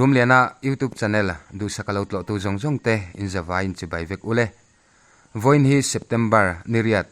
Rumliana YouTube channel duhsaka lo tlawhtu zawng zawng te in zavai in chibai vek ule. Vawiin hi September ni riat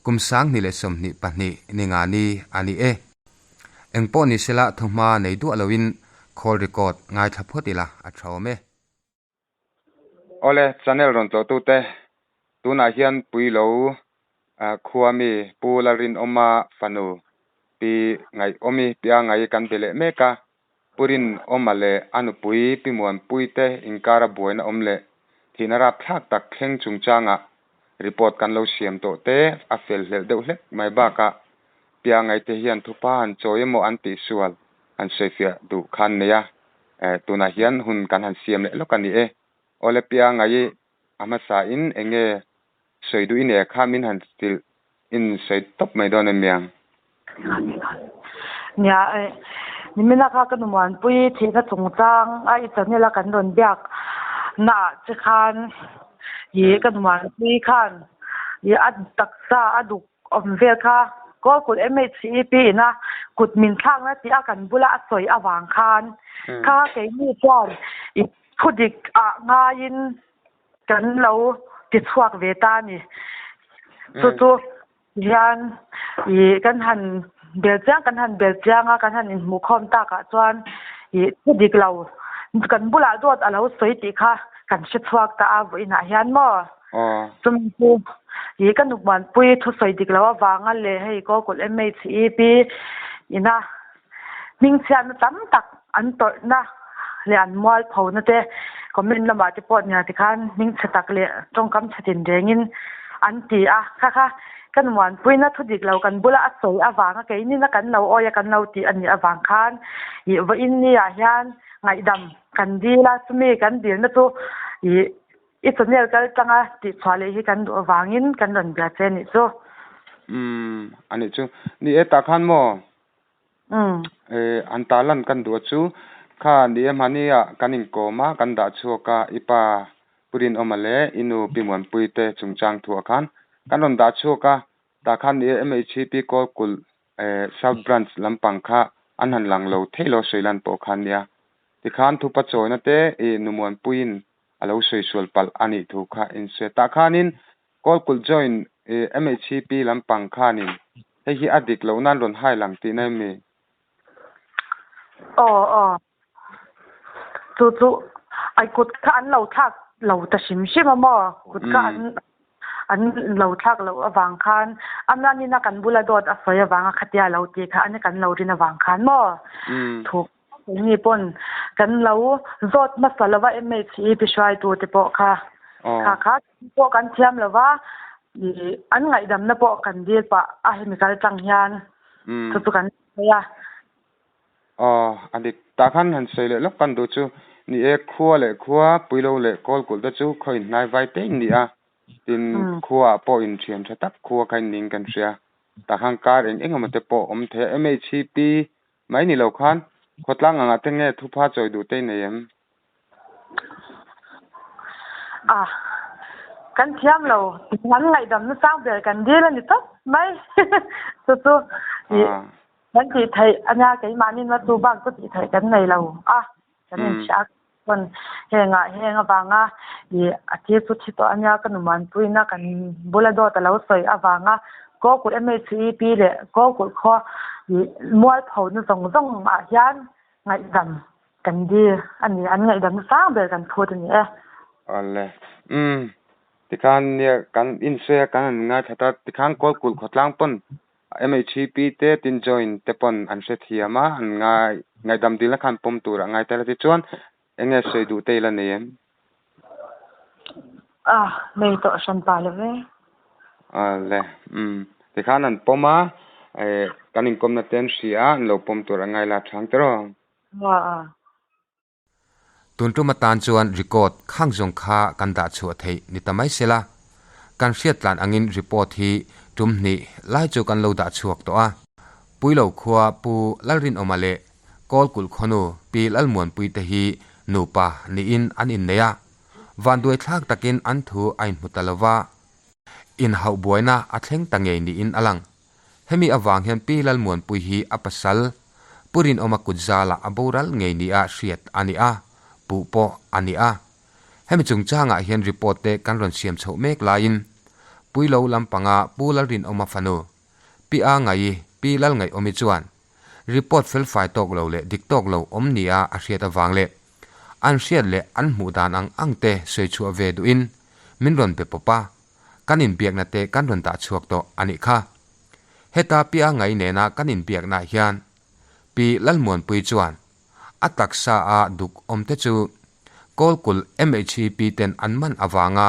kum 2022 ni nga ni a ni e. Engpawh ni sela thuhma nei duah loin call record ngaithla phawt ila a tha awm e. Awle, channel rawn tlawhtute, tunah hian Puilo khua mi Pu Lalrinawma fanu Pi Ngaihawmi Piangai kan be leh mek a, Pu Rinawma leh a nupui Pi Muanpuite inkara buaina awm leh thihna rapthlak tak thleng chungchangah report kan lo siam tawh te a fel hlelh deuh hlek mai bakah Piangaite hian thupa han chawi emaw an tihsual an sawifiah duh khan nei a. Eh, tunah hian hun kan han siam leh lawk a ni e. Awle Pianga i a hmasa in eng nge sawi duh i nei kha min han hrilh in sawi tawp mai dawn em miang? Nia, eh, nimina kha ka numuanpui thihna chungchang a i channel a kan rawn biak na ah che khan i ka numuanpui khan i a taksa a duk Awm vel kha Kawlkulh MHCEP ina kut min thlakna tih a kan bula a sawi avang khan kha keini chuan i thu dik ah ngaiin kan lo ti chhuak ve ta a ni. Chu chu hian i kan han bel chiang kan han bel chiang a kan han inhmuhkhawm takah chuan i thu dik lo kan bulah dawt a lo sawi tih kha kan hre chhuak ta a vawiinah hian maw. Chumi chu ih ka nupmuanpui thusawi dik loh avanga leh hei Kawlkulh MHEP ina hmingchhiatna tam tak an tawrhna leh an mualphona te comment lamah te pawh nia tikhan hmingchhe tak leh tawngkam chhe tin rengin an ti a. Kha kha ka nupmuanpuina thu dik lo kan bula a sawi avanga keinina kan lo awi a kan lo tih a nih avang khan ih vawiin niah hian ngaihdam kan dil a, chumi kan dilna chu ih I channel kal tanga tihchhuah leh hi kan duh avangin kan rawn bia che anih chu. Umm anih chu. Ni e tah khan maw? Umm. E an ta lan kan duh a chu. Kha ni e hmani ah kan inkawm a kan dah chhuak a i pa Pu Rinawma leh i nu Pi Muanpui te chungchang thuah khan kan rawn dah chhuak a tah khan ni e MHP Kawlkulh South Branch lampang kha an han lang lo thei lo sawi lan pawh khan nia. Tikhan thupa chawina te i nu Muanpuiin a lo sawi sual palh a nih thu kha in sawi a. Tah khanin Kawlkulh join MHCP lampang khanin hei hi a dik loh nan rawn hai lang tihna em mi? Aw aw. Chu chu ai kut kha an lo thlak lo ta hrim hrim a maw? Kut kha an an lo thlak loh avang khan amlanin a kan bula dawt a sawi avanga khatia lo tih kha ani kan lo rin avang khan maw? Thu Keini pawn kan lo zawt hmasa lova MHEP hruaitu te pawh kha kha kha pawh kan thiam lova ih an ngaihdamna pawh kan dil pah a hemi kal tlang hian chu chu kan sawi a. Aw a dik tah khan han sawi leh lawk kan duh chu ni e khua leh khua Puilo leh Kawlkulh te chu khaw inhnai vai te in ni a tin khua ah pawh inthian tha tak khua kha in ning kan hria tah khan kar eng eng emaw te pawh awm thei a MHEP Mai ni lo khan khawtlang angah te nge thupha chawi duh te i nei em? A, kan thiam lo. Kan ngaihdamna sang ber kan dil a ni tawp mai. Chu chu ih kan tih theih a nia, keimahni na chu bak chu tih theih kan nei lo a, kan inhria a. Chuan hengah heng avanga ih a thil chu thi tawh a nia ka numanpuina kan bula dawt a lo sawi avanga Kawlkulh MHEP leh Kawlkulh khaw ih mualphona zawng zawng ah hian ngaihdam kan dil a ni an ngaihdamna sang ber kan phut a ni e. Awle umm tikhan nia kan insawi a kan han ngaithla ta tikhan Kawlkulh khawtlang pawn MHP te tin join te pawn an hrethiam a, an ngai ngaihdam dilna khan pawm tur a ngai tel a tichuan eng nge sawi duh te ila nei em? A, nei tawh hran pa lo ve. A le, umm, tikhan an pawm a, eh, kan inkawmna te an hria a, an lo pawm tur a ngai la chhang tiraw? A, a. Tun tum atan chuan record khang zawng kha kan dah chhuah theih ni ta mai sela, kan hriat tlan angin report hi tum hnih lai chu kan lo dah chhuak tawh a. Puilo khua Pu Lalrinawma leh Kawlkulh khawnu Pi Lalmuanpui te hi nupa niin an innei a, vanduai thlak takin an thu a inhmu ta lova, inhauh buaina a thleng ta ngei niin a lang. Hemi avang hian Pi Lalmuanpui hi a pasal Pu Rinawma kut zalah a boral ngei nia hriat a ni a. puh pawh a ni a. Hemi chungchangah hian report te kan rawn siam chhoh mek laiin Puilo lampanga Pu Lalrinawma fanu Pi A Ngaii, Pi Lalngaihawmi chuan report felfai tawk lo leh dik tawk lo awm nia a hriat avang leh an hriat leh an hmuh dan ang ang te sawi chhuah ve duhin min rawn be pawp a, kan inbiakna te kan rawn dah chhuak tawh a nih kha. Heta Pi A Ngai nena kan inbiaknaah hian Pi Lalmuanpui chuan a taksa a duk awm te chu Kawlkulh MHEP ten an man avanga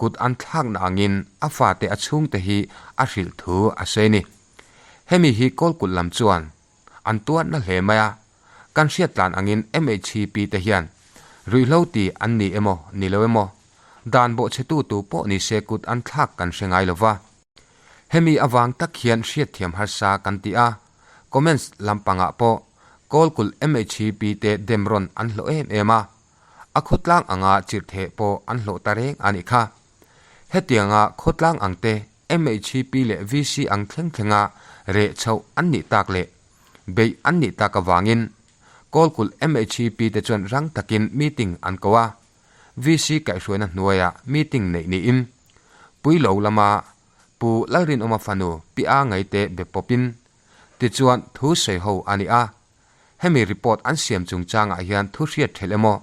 kut an thlakna angin a fate a chhungte hi a hrilh thu a sawi a ni. Hemi hi Kawlkulh lam chuan an tuarna hle mai a, kan hriat tlan angin MHEP te hian ruihhlo ti an ni emaw ni lo emaw dan bawhchhetu tu pawh ni se kut an thlak kan hre ngai lova. Hemi avang tak hian hriatthiam harsa kan ti a, comments lampangah pawh Kawlkulh MHP te dem rawn an hlawh em em a, a khawtlang anga chirhtheh pawh an hlawh ta reng a nih kha. Hetianga khawtlang ang te MHP leh VC ang thleng thlenga reh chhoh an nih tak leh beih an nih tak avangin Kawlkulh MHP te chuan rang takin meeting an ko a, VC kaihhruaina hnuaiah meeting neih niin Puilo lama Pu Lalrinawma fanu Pi A Ngaite be pawpin Tichuan, thu sawi ho a ni a. Hemi report an siam chungchangah hian thu hriat thelh emaw,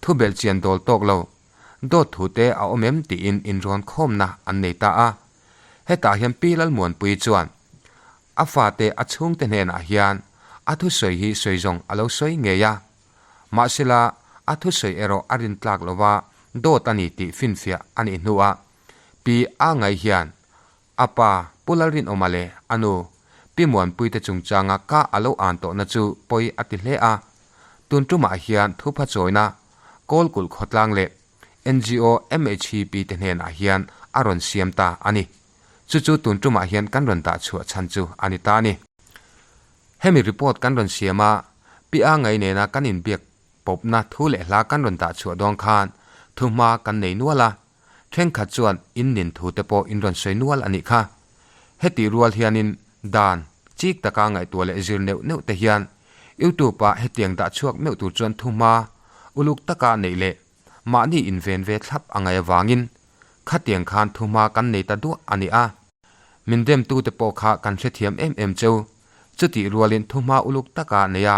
thu belhchian dawl tawk lo, dawt thu te a awm em tiin inrawn khawmna an nei ta a. Hetah hian Pi Lalmuanpuii chuan a fate a chhungte hnenah hian a thusawi hi sawi zawng a lo sawi ngei a. Mahsela, a thusawi erawh a rintlak lova dawt a ni tih finfiah a nih hnuah Pi A Ngai hian A pa, Pu Lalrinawma leh a nu, Pi Muanpuite chungchanga ka a lo an tawhna chu pawi a ti hle a. Tun tumah hian thupha chawina Kawlkulh khawtlang leh NGO MHEP te hnenah hian a rawn siam ta a ni. Chu chu tun tumah hian kan rawn dah chhuah chhan chu a ni ta a ni. Hemi report kan rawn siam a, Pi A Ngai nena kan inbiak pawpna thu leh hla kan rawn dah chhuah dawn khan thuhma kan nei nual a. Thenkhat chuan in nin thu te pawh in rawn sawi nual a nih kha. Hetih rual hianin dan chik taka ngaihtuah leh zir neuh neuh te hian YouTube ah hetiang dah chhuak meuh tur chuan thuhma uluk taka neih leh mahni inven ve thlap a ngaih avangin khatiang khan thuhma kan nei ta duah a ni a. Min demtute pawh kha kan hrethiam em em cheu. Chutih rualin thuhma uluk taka nei a,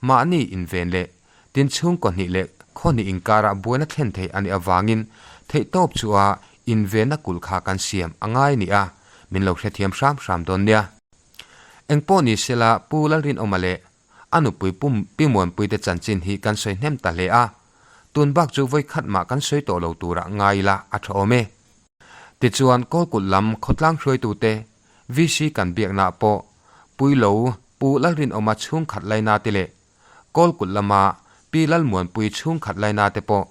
mahni inven leh tin chhungkaw hnih leh khaw hnih inkarah buaina thlen thei a nih avangin theihtawp chu a invenna kulh kha kan siam a ngai ni a, min lo hrethiam hram hram dawn nia. Engpawh ni sela Pu Lalrinawma leh a nupui Pu Pi Muanpuite chanchin hi kan sawi hnem ta hle a, tun bak chu vawikhat mah kan sawi tawh lo turah ngai ila a tha awm e. Tichuan Kawlkulh lam khawtlang hruaitute VC kan biaknaah pawh Puilo Pu Lalrinawma chhungkhat laina te leh Kawlkulh lama Pi Lalmuanpui chhungkhat laina te pawh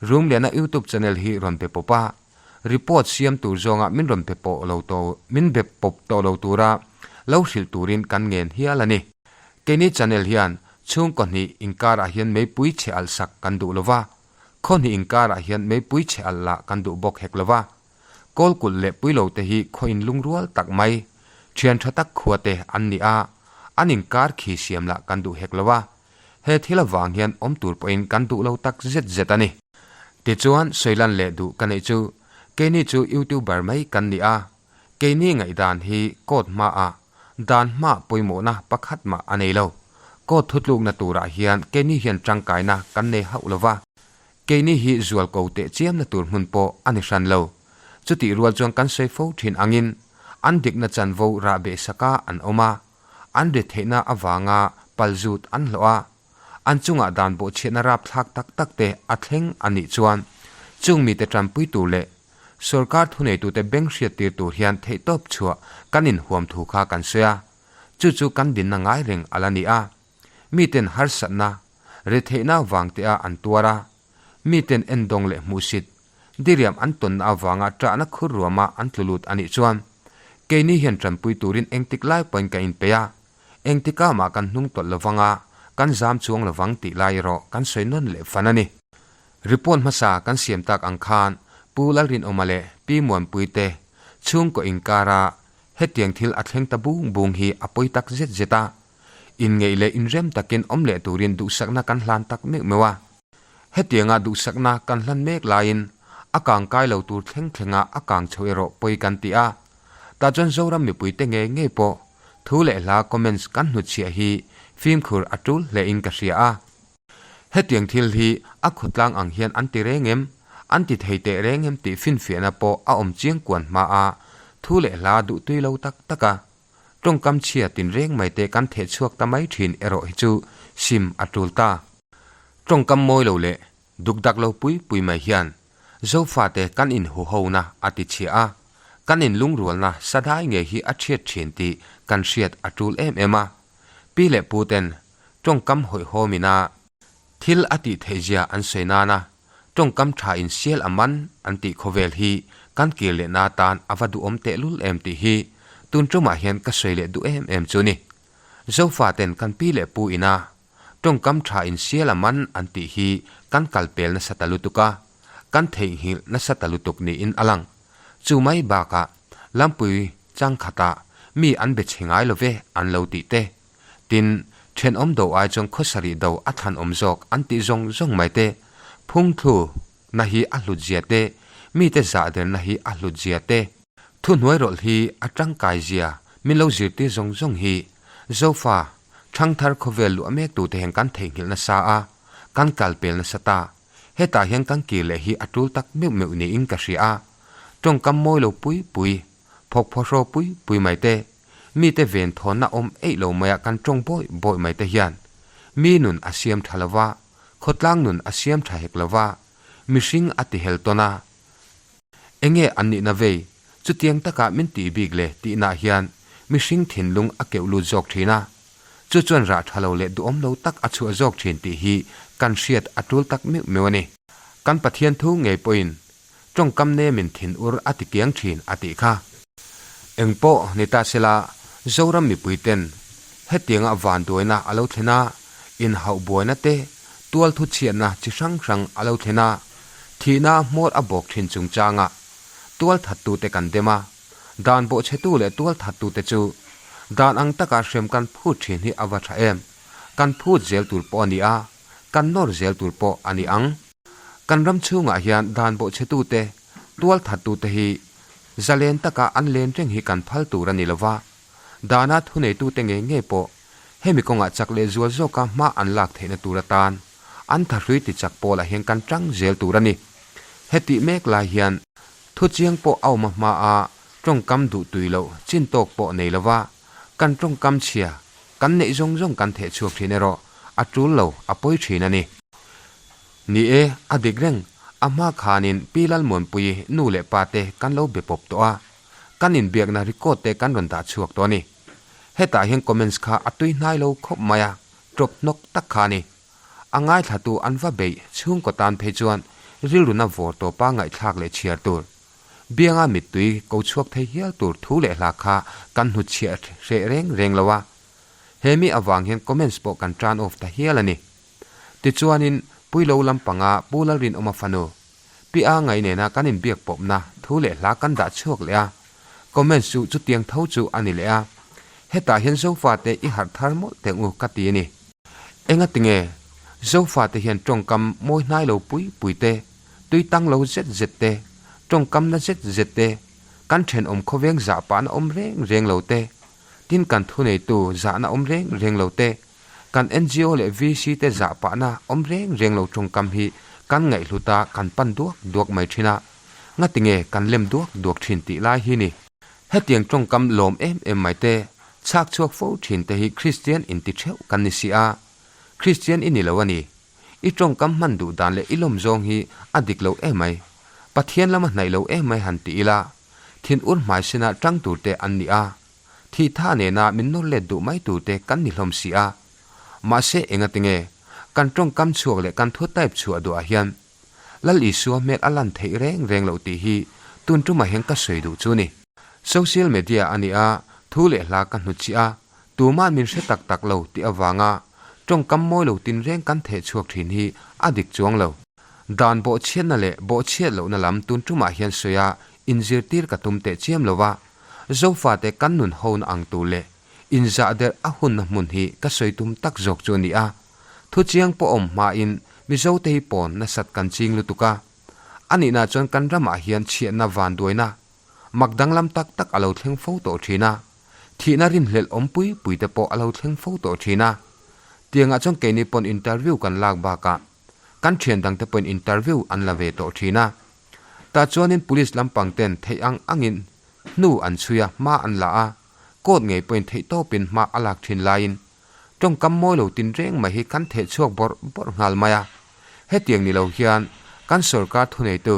Rumliana YouTube channel hi rawn be pawp a, report siam tur zawnga min rawn be pawh lo to min be pawp tawh lo tura lo hrilh turin kan ngen hial a ni. Keini channel hian chhungkaw hnih inkarah hian meipui chhe alh sak kan duh lova, khaw hnih inkarah hian meipui chhe alh lah kan duh bawk hek lova. Kawlkulh leh Puilo te hi khaw inlungrual tak mai, thian tha tak khua te an ni a, an inkar khi siam lah kan duh hek lo a. He thil avang hian awm tur pawhin kan duh lo tak zet zet a ni. Tichuan, sawilan leh duh ka neih chu, keini chu YouTuber mai kan ni a, keini ngaihdan hi court hmaah dan hma pawimawhna pakhat mah a nei lo. Court thutlukna turah hian keini hian tangkaina kan nei hauh lo va. Keini hi zual ko teh chiamna tur hmun pawh a ni hran lo. Chutih rual chuan kan sawi fo thin angin an dikna chanvo rah beh saka an awm a, an ri theihna avanga palzut an hlawh a, an chungah dan bawhchhiatna rapthlak tak tak te a thleng a nih chuan chung mite tanpui tur leh sorkar thuneitute beng hriattir tur hian theihtawp chhuah kan inhuam thu kha kan sawi a, chu chu kan dinna ngai reng a la ni a. Miten harsatna, retheihna vang te a an tuar a, miten endawng leh hmuhsit, diriam an tawnna avanga ṭahna khur ruama an tlu lut a nih chuan keini hian ṭanpui turin engtik lai pawhin kan inpeih a, engtikah mah kan hnung tawlh lovang a, kan zam chuang lovang tih lai erawh kan sawi nawn leh fan a ni. Report hmasa kan siam tak ang khan Pu Lalrinawma leh Pi Muanpui te chhungkaw inkara hetiang thil a thleng ta bung bung hi a pawi tak zet zet a, Inngeih leh inrem takin awm leh turin duhsakna kan hlan tak meuh meuh a. Hetianga duhsakna kan hlan mek laiin a kang kai lo tur thleng thlenga a kang chho erawh pawi kan ti a. Tah chuan Zoram mipuite ngei ngei pawh thu leh hla comments kan hnutchhiah hi fimkhur a tul hle in ka hria a. Hetiang thil hi a khawtlang ang hian an ti reng em? An ti thei teh reng em tih finfiahna pawh a awm chiang kuan hma a, thu leh hla duhtui lo tak tak a. Tawngkam chhia tinreng mai te kan theh chhuak ta mai thin erawh hi chu sim a tul ta. Tawngkam mawi lo leh dukdak lo pui pui mai hian Zofate kan inhuhona a ti chhia a, kan inlungrualna sadai ngei hi a thiat thin tih kan hriat a tul em em a. Pi leh pu ten tawngkam hawihhawmin a thil a tih theih zia an sawi nana tawngkam tha in sial a man an tih khawvel hi kan kir leh na tan a va duhawm tehlul em tih hi tun tumah hian ka sawi leh duh em em chu ni. Zofa ten kan pi leh pu ina tawngkam tha in sial a man an tih hi kan kal pel nasa ta lutuk a, kan theihnghilh nasa ta lutuk niin a lang. Chu mai bakah lampui changkhatah mi an be chhe ngai love an lo tih te. Tin, thenawm do ai chuan khawsarih do a thlanawm zawk an tih zawng zawng mai te, phungthlu na hi a hlut zia te, mite zah derna hi a hlut zia te, thuhnuai rawlh hi a tangkai zia min lo zirtir zawng zawng hi Zofa thangthar khawvel luah mek tute hian kan theihnghilh nasa a, kan kalpel nasa ta. Hetah hian kan kir leh hi a tul tak meuh meuh niin ka hria a, tawngkam mawi lo pui pui, phawk phawhraw pui pui mai te, Mite ven thawnna awm eih lo maiah kan tawng bawi bawi mai te hian mi nun a siam tha lova, khawtlang nun a siam tha hek lova, mihring a ti hel tawn a. Enge an nihna vei, chutiang taka min tih bik le tihnah hian mihring thinlung a keuh lut zawk thin a, chu chuan rah tha lo leh duhawm lo tak a chhuah zawk thin tih hi kan hriat a tul tak meuh meuh a ni. Kan Pathian thu ngei pawhin Tawngkam nemin thin ur a ti kiang thin a tih kha. Engpawh ni ta sela, Zoram mipui ten hetianga vanduaina a lo thlen a, inhauh buaina te, tual thu chhiatna chi hrang hrang a lo thlen a, thihna hmawr a bawk thin chungchanga tual thattute kan dem a, dan bawhchhetu leh tual thattute chu dan ang taka hrem kan phut thin hi a va tha em? Kan phut zel tur pawh a ni a, kan nawr zel tur pawh a ni ang. Kan ram chhungah hian dan bawhchhetute, tualthattute hi zalen taka an len reng hi kan phal tur a ni lova, dana thuneitute ngei ngei pawh hemi kawngah chak leh zual zawka hma an lak theihna tur atan an thahrui tichak pawlah hian kan tang zel tur a ni. Hetih mek lai hian thu chiang pawh a awm a hma a tawngkam duh tui loh chin tawk pawh nei lova kan tawngkam chhia kan neih zawng zawng kan theh chhuak thin erawh a tul lo a pawi thin a ni. Ni e, a dik reng, a hma khanin Pi Lalmuanpuii nu leh pa te kan lo be pawp tawh a, kan inbiakna record te kan rawn dah chhuak tawh a ni. Hetah hian comments kha a tui hnai lo khawp mai a, tawp hnawk tak kha a ni. A ngaithlatu an va beih chhungkaw tan phei chuan rilruna vawr tawpa ngaihthlak leh chhiar tur, bianga mittui ko chhuak thei hial tur thu leh hla kha kan hnutchhiah hreh reng reng lo a. He mi avang hian comments pawh kan turn off ta hial a ni. Tichuanin, Puilo lampanga Pu Lalrinawma fanu, Pi A Ngai nena kan inbiak pawpna thu leh hla kan dah chhuak leh a, comments chu chutiang tho chu a ni leh a. Hetah hian Zofate i harh thar mawlh teh u ka ti a ni. Engatinge Zofate hian tawngkam mawi hnai lo pui pui te, tui tang lo zet zet te, tawngkam na zet zet te, kan thenawm khawveng zah pahna awm reng reng lo te, tin kan thuneitu zahna awm reng reng lo te, Kan NGO leh VC te zah pahna awm reng reng lo tawngkam hi kan ngaihhlut a kan pan duak duak mai thin a, ngatinge kan lem duak duak thin tih lai hi ni. Hetiang tawngkam lawm em em mai te, chhak chhuak fo thin te hi Kristian inti theuh kan ni si a, Kristian i ni lo a ni. I tawngkam hman duh dan leh i lawm zawng hi a dik lo em mai. Pathian lama hnaih lo em mai han ti ila, thin ur hmai sinah tang tur te an ni a, Thih tha nena min nawr let duh mai turte kan ni hlawm si a. Mahse engatinge kan tawngkam chhuak leh kan thu type chhuah duhah hian Lal Isua hmel a lan theih reng reng loh tih hi tun tumah hian ka sawi duh chu ni. Social media a ni a, thu leh hla ka hnutchih a, tuma'n min hre tak tak lo tih avanga tawngkam mawi lo tinreng kan theh chhuak thin hi a dik chuang lo. Dan bawhchhiatna leh bawhchhiat lohna lam tun tumah hian sawi a inzirtir ka tum teh chiam lo va, Zofate kan nun hona ang tur leh inzah der a hunna hmun hi ka sawi tum tak zawk chu a ni a. Thu chiang pawh awm hmain Mizo te hi pawn nasat kan ching lutuk a. A nihna chuan kan ramah hian chhiatna vanduaina mak danglam tak tak a lo thleng fo tawh thin a, thihna rinhlelh awm pui pui te pawh a lo thleng fo tawh thin a. Tiangah chuan keini pawn interview kan lak bakah kan thian dangte pawhin interview an la ve tawh thin a. Tah chuanin police lampang ten theih ang angin hnu an chhui a, hma an la a, court ngei pawhin theih tawpin hma a lak thin laiin tawngkam mawi lo tin reng mai hi kan theh chhuak bawrh bawrh nghal mai a. Hetiang ni lo hian kan sorkar thuneitu,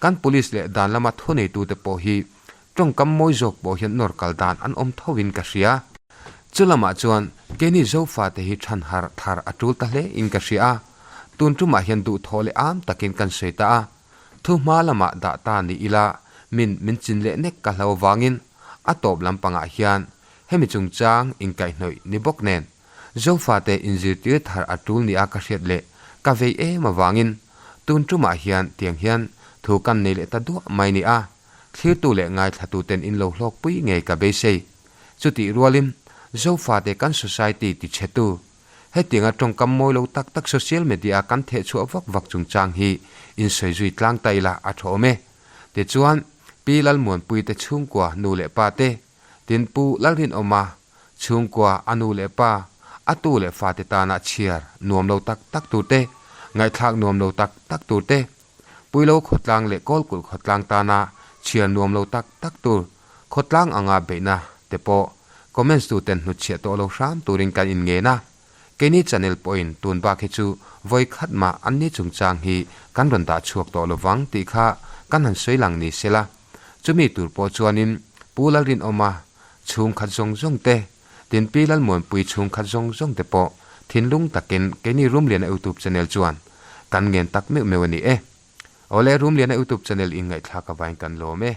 kan police leh dan lama thuneitute pawh hi tawngkam mawi zawk pawh hian nawr kal dan an awm thovin ka hria. Chu lamah chuan keini Zofate hi than har thar a tul ta hle in ka hria a, tun tumah hian duhthawh leh am takin kan sawi ta a, thu hma lamah dah ta ni ila min min chin leh nek ka hlo vangin a tawp lampangah hian hemi chungchang inkaihhnawih ni bawk nen Zofate inzirtir thar a tul nia ka hriat leh ka vei em avangin tun tumah hian tiang hian thu kan nei leh ta duah mai ni a, thlirtu leh ngaithlatuten in lo hlawkpui ngei ka beisei. Chutih rualin Zofate kan society ti chhetu hetianga tawngkam mawi lo tak tak social media a kan thehchhuah vak vak chungchang hi insawi zui tlang ta ila a tha awm e. Tichuan Pi Lalmuanpui te chhungkua nu leh pa te, Tin Pu Lalrinawma chhungkua a nu leh pa, a tu leh fate tana chhiar nuam lo tak tak tur te, ngaihthlak nuam lo tak tak tur te, Puilo khawtlang leh Kawlkulh khawtlang tana chhiar nuam lo tak tak tur, khawtlang anga beihna te pawh comments tu ten hnutchhiah tawh lo hram turin kan inngen a. Keini channel pawhin tun bak hi chu vawi khat mah anni chungchang hi kan rawn dah chhuak tawh lovang tih kha kan han sawi lang ni sela. Chumi tur pawh chuanin Pu Lalrinawma chhung khat zawng zawng te, Tinpi Lalmuanpui chhung khat zawng zawng te pawh thinlung takin keini Rumliana YouTube channel chuan kan ngen tak meuh meuh a ni e. Awle Rumliana YouTube channel in ngaihthlak avain kan lawm e.